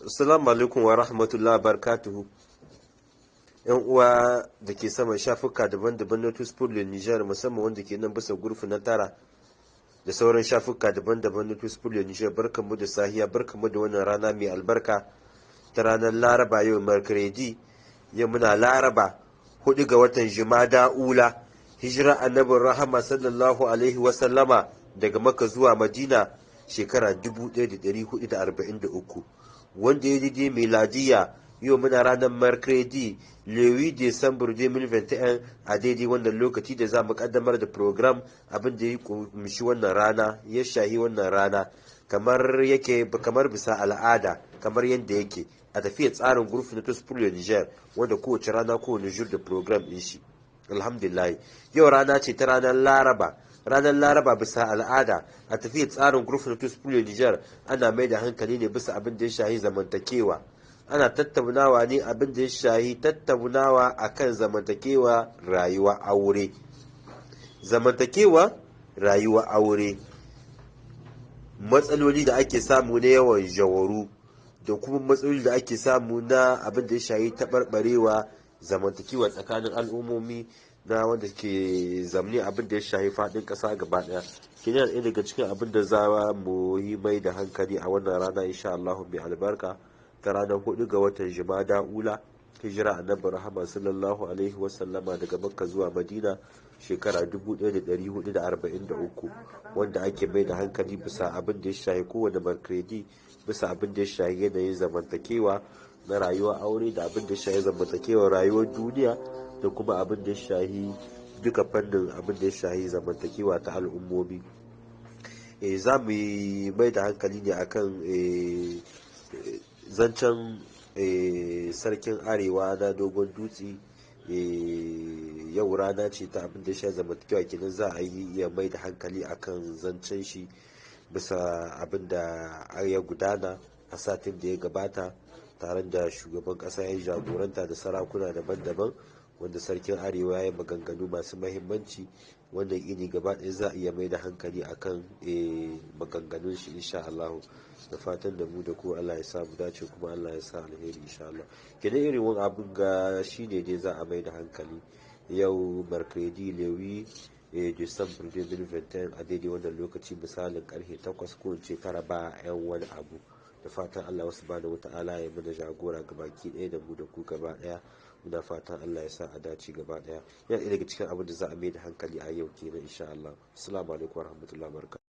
Assalamu alaikum wa rahmatullahi barakatuhu. Yan uwa da ke saman shafuka daban-daban na Tusfurle Nijar, musamman wanda ke nan bisa gurfi na tara da sauran shafuka daban-daban na Tusfurle Nijar, barkanmu da sahiya, barkanmu da wannan rana mai albarka ta ranar Laraba, yau Mercredi, yau muna Laraba 4 ga watan Jumada Ula, hijira annabin rahama sallallahu alaihi wa sallama daga Makka zuwa Madina shekara 1443, wanda ya daidai miladiya yau muna ranar Mercredi le 8 December 2021. A daidai wannan lokaci da za mu kaddamar da program, abin da ya kumshi wannan rana, ya shahi wannan rana, kamar yake, kamar bisa al'ada, kamar yadda yake a tafiyar tsarin groupe na Tusfurle Niger, wanda kowace rana, kowane jour da program din shi. Alhamdulillah, yau rana ce ta ranar Laraba. Ranar Laraba, bisa al'ada a tafiyar tsarin groupe na Tusfurle Niger, ana mai da hankali ne bisa abin da ya shahi zamantakewa. Ana tattaunawa ne abin da ya shahi tattaunawa akan zamantakewa rayuwa aure, zamantakewa rayuwa aure, matsaloli da ake samu na yawan jawaru da kuma matsaloli da ake samu na abin da ya shahi taɓarɓarewa zamantakewa tsakanin al'ummomi na wanda ke zamne abin da ya shahi faɗin ƙasa gaba ɗaya. Kenan ɗaya daga cikin abin da za mu yi mai da hankali a wannan rana, insha Allah, mai albarka, ta ranar 4 ga watan Jumada Ula, hijira annabi rahama sallallahu alaihi wasallama daga Makka zuwa Madina shekara 1443, wanda ake mai da hankali bisa abin da ya shahi kowane mercredi, bisa abin da ya shahi yanayin zamantakewa na rayuwar aure da abin da ya shahi zamantakewar rayuwar duniya da kuma abin da ya shahi duka fannin abin da ya shahi zamantakewa ta al'ummomi. Za mu yi mai da hankali ne akan zancen sarkin Arewa na Dogon Dutse. Yau rana ce ta abin da ya sha zamantakewa, kenan za a yi iya mai da hankali akan zancen shi bisa abin da ya gudana a satin da ya gabata, tare da shugaban kasa ya jagoranta da sarakuna daban-daban, wanda sarkin Arewa ya yi maganganu masu mahimmanci. Wannan ini gaba ɗaya za a iya mai da hankali akan maganganun shi, insha Allah. Da fatan da mu da ku Allah ya sa mu dace, kuma Allah ya sa alheri, insha Allah. Kenan irin wani abin ga shine dai za a mai da hankali yau, mercredi le 8 December 2021, a daidai wannan lokaci, misalin karfe 8 ko in ce 9 ba yan wani abu. Da fatan Allah wasu bada wata ala ya mana jagora gabaki ɗaya, da mu da ku gaba ɗaya. Muna fatan Allah ya sa a dace gaba ɗaya. Yana ɗaya daga cikin abin da za a mai da hankali a yau kenan, insha Allah. Assalamu alaikum warahmatullahi wabarakatuh.